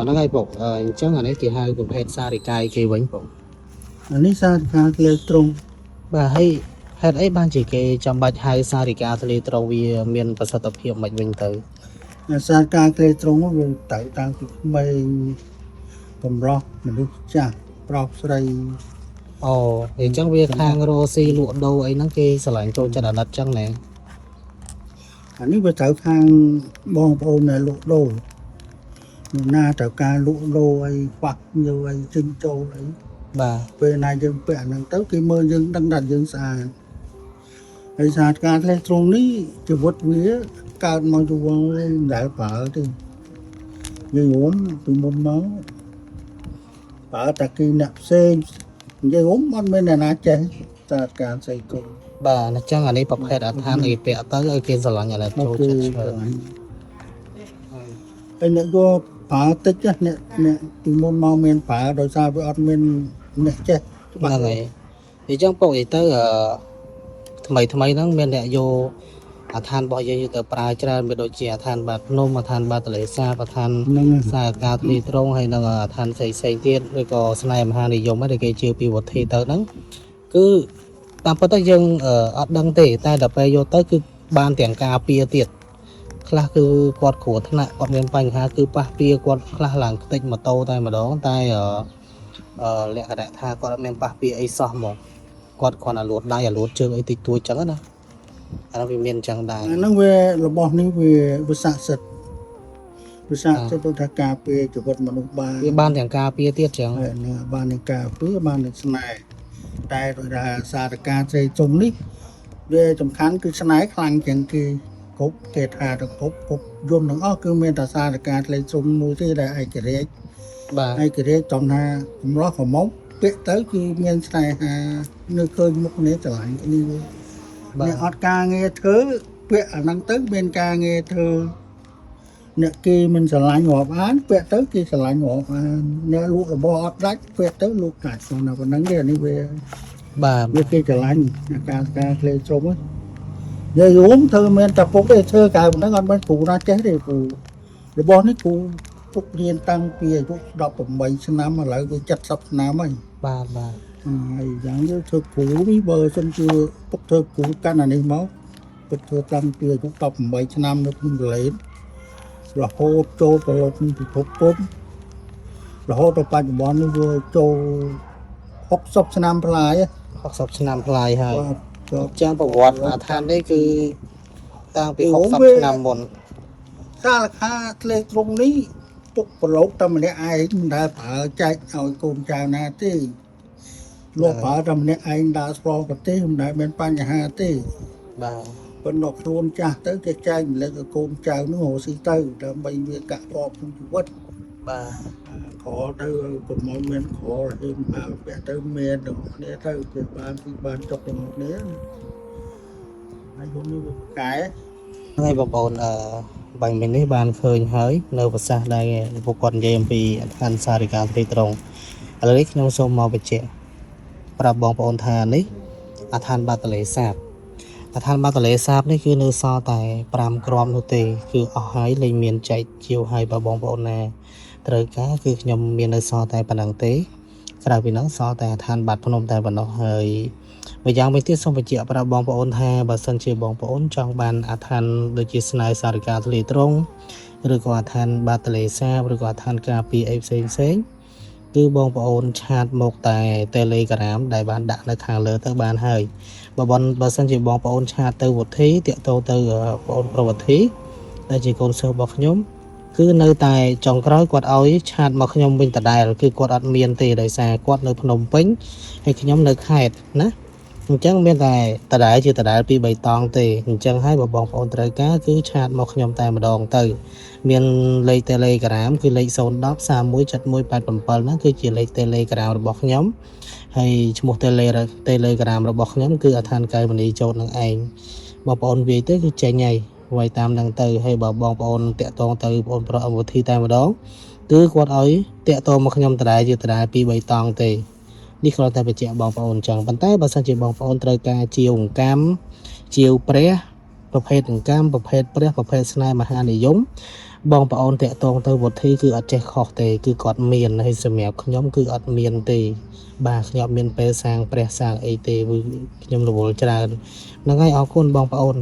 ហ្នឹងហើយពុកអញ្ចឹងអានេះគេហៅប្រភេទសារិកាយគេវិញពុក អានេះសារិកាធ្លេត្រង់ បាទហើយហេតុអីបានជាគេចាំបាច់ហៅសារិកាធ្លេត្រង់វាមានប្រសិទ្ធភាពមិនវិញទៅ អាសារិកាធ្លេត្រង់វាទៅតាំងពីក្មេងកម្រោះមនុស្សចាស់ប្រុសស្រី អូអញ្ចឹងវាខាងរស់ស៊ីលក់ដូរអីហ្នឹងគេស្រឡាញ់ចូលចិត្តអាណិតចឹងណែ អានេះវាត្រូវខាងបងប្អូនដែលលក់ដូរនោះណាត្រូវការលក់ដូរអីខ្វះញើអីចិញ្ចូលអី បាទ ពេលណាយើងពាក់អាហ្នឹងទៅគេមើលយើងដឹងថាយើងស្អាតហើយសារិកាធ្លេត្រង់នេះជីវិតវាកើតមកជីវល់មិនដែលប្រើទេយើងរួមពីមុនមកប្រើតែគេអ្នកផ្សេងនិយាយរួមអត់មានអ្នកណាចេះសារិកាស្អីគុំ បាទអញ្ចឹងអានេះប្រភេទអដ្ឋានគេពាក់ទៅឲ្យគេស្រឡាញ់អាណិត មកគេ ចូលចិត្តច្រើន ហើយអ្នកយកប្រើតិចណាអ្នកអ្នកពីមុនមកមានប្រើដោយសារវាអត់មានអ្នកចេះច្បាស់ ហ្នឹងហើយអញ្ចឹងពុកនិយាយទៅអឺថ្មីថ្មីហ្នឹងមានអ្នកយកអាឋានរបស់យើងយកទៅប្រើច្រើនមានដូចជាអាឋានបាតភ្នំអាឋានបាតទន្លេសាបអាឋាន ហ្នឹងហើយ សារការទ្រីត្រង់ហើយនឹងអាឋានផ្សេងផ្សេងៗទៀតឬក៏ស្នេហ៍មហានិយមហ្នឹងដែលគេជឿពីវុធីទៅហ្នឹងគឺតាមពិតទៅយើងអត់ដឹងទេតែដល់ពេលយកទៅគឺបានទាំងការពារទៀតខ្លះគឺគាត់គ្រោះថ្នាក់គាត់មានបញ្ហាគឺប៉ះពារគាត់ខ្លះឡើងខ្ទេចម៉ូតូតែម្ដងតែលក្ខណៈថាគាត់អត់មានប៉ះពារអីសោះហ្មងគាត់គ្រាន់តែលួតដៃអាលួតជើងអីតិចតួចចឹងណាអានោះវាមានចឹងដែរ អាហ្នឹងវារបស់នេះវាវាស័ក្តិសិទ្ធិវាស័ក្តិសិទ្ធិទៅថាការពារជីវិតមនុស្សបាន វាបានទាំងការពារទៀតចឹង ហើយនឹងបាននឹងការពារបាននឹងស្នេហ៍តែដោយថាសារកាត្រីជុំនេះវាសំខាន់គឺស្នេហ៍ខ្លាំងជាងគេគ្រប់គេថាទៅគ្រប់គ្រប់យន្តទាំងអស់គឺមានតែសារកាត្រីជុំមួយទេដែលឯករាជ្យ បាទ ឯករាជ្យចំថាកម្រោះក្រមុំពាក្យទៅគឺមានស្នេហានៅឃើញមុខគ្នាស្រឡាញ់គ្នា បាទ អ្នកអត់ការងារធ្វើពាក្យអាហ្នឹងទៅមានការងារធ្វើអ្នកគេមិនស្រឡាញ់រាប់អានពាក្យទៅគេស្រឡាញ់រាប់អានអ្នកលក់របស់អត់ដាច់ពាក្យទៅលក់ដាច់ប៉ុណ្ណាប៉ុណ្ណឹងទេអានេះវា បាទ វាគេស្រឡាញ់អាការការធ្លេជ្រុំហ្នឹងនិយាយរួមធ្វើមានតែពុកទេធ្វើកៅប៉ុណ្ណឹងអត់មានគ្រូណាចេះទេគ្រូរបស់នេះគ្រូពុករៀនតាំងពីអាយុ18ឆ្នាំឥឡូវវា70ឆ្នាំហើយ បាទបាទ ហើយយ៉ាងនេះធ្វើគ្រូនេះបើសិនជាពុកធ្វើគ្រូកាន់អានេះមកពុកធ្វើតាំងពីអាយុ18ឆ្នាំនៅភ្នំកលែនរហូតចូលប្រឡូកពិភពពុទ្ធរហូតដល់បច្ចុប្បន្ននេះវាចូល60ឆ្នាំប្លាយ 60ឆ្នាំប្លាយហើយ បាទចូល ចឹងប្រវត្តិអាឋាននេះគឺតាំងពី60ឆ្នាំមុន សាលខាធ្លេត្រង់នេះពុកប្រឡូកតែម្នាក់ឯងមិនដែលប្រើចែកឲ្យកូនចៅណាទេលោកប្រើតែម្នាក់ឯងដើរស្លប្រទេសមិនដែលមានបញ្ហាទេ បាទ ប៉ុន្តែខ្លួនចាស់ទៅគេចែកម្លែកឲ្យកូនចៅនោះរកស៊ីទៅដើម្បីវាកាក់កបក្នុងជីវិត បាទ ក្រទៅកុំឲ្យមានក្ររហេមអើពាក់ទៅមានទាំងគ្នាទៅគេបានពីបានចុកទាំងគ្នាហើយខ្ញុំនេះវាកែ ថ្ងៃបងប្អូនអឺបាញ់មិញនេះបានឃើញហើយនៅប្រសាសន៍ដែលពួកគាត់និយាយអំពីអាឋានសារិកាទ្រីត្រង់ឥឡូវនេះខ្ញុំសូមមកបញ្ជាក់ប្រាប់បងប្អូនថានេះអាឋានបាតលេសាបអាឋានបាតលេសាបនេះគឺនៅសល់តែ5គ្រាប់នោះទេគឺអស់ហើយលែងមានចែកជាវហើយបើបងប្អូនណាត្រូវការគឺខ្ញុំមាននៅសល់តែប៉ុណ្្នឹងទេក្រៅពីហ្នឹងសល់តែអាឋានបាតភ្នំតែប៉ុណ្ណោះហើយ ម្យ៉ាងវិញទៀតសូមបញ្ជាក់ប្រាប់បងប្អូនថាបើសិនជាបងប្អូនចង់បានអាឋានដូចជាស្នេហ៍សារិកាធ្លាយត្រង់ឬក៏អាឋានបាតទលេសាបឬក៏អាឋានការពារអីផ្សេងផ្សេងៗគឺបងប្អូនឆាតមកតែ Telegram ដែលបានដាក់នៅខាងលើទៅបានហើយបើបងបើសិនជាបងប្អូនឆាតទៅវុធីតាក់ទងទៅបងប្អូនប្រវត្តិដែលជាកូនសិស្សរបស់ខ្ញុំគឺនៅតែចុងក្រោយគាត់ឲ្យឆាតមកខ្ញុំវិញដដែលគឺគាត់អត់មានទេដោយសារគាត់នៅភ្នំពេញហើយខ្ញុំនៅខេត្តណា អញ្ចឹងមានតែដដែលជាដដែលពី3តង់ទេអញ្ចឹងហើយបើបងប្អូនត្រូវការគឺឆាតមកខ្ញុំតែម្ដងទៅមានលេខ Telegram គឺលេខ010 317187ហ្នឹងគឺជាលេខ Telegram របស់ខ្ញុំហើយឈ្មោះ Telegram របស់ខ្ញុំគឺអឋានកែវមនីចូលនឹងឯងបងប្អូនវាយទៅគឺចេញហើយវាយតាមហ្នឹងទៅហើយបើបងប្អូនតាក់ទងទៅបងប្អូនប្រុសអមធីតែម្ដងគឺគាត់ឲ្យតាក់ទងមកខ្ញុំដដែលជាដដែលពី3តង់ទេ នេះគ្រាន់តែបញ្ជាក់បងប្អូនអញ្ចឹងប៉ុន្តែបើសិនជាបងប្អូនត្រូវការជាវអង្កម្មជាវព្រះប្រភេទអង្កម្មប្រភេទព្រះប្រភេទស្នេហ៍មហានិយម បងប្អូនតាក់ទងទៅវុធីគឺអត់ចេះខុសទេគឺគាត់មានហើយសម្រាប់ខ្ញុំគឺអត់មានទេបាទខ្ញុំអត់មានពេលសាងព្រះសាងអីទេគឺខ្ញុំរវល់ច្រើនហ្នឹងហើយអរគុណបងប្អូន។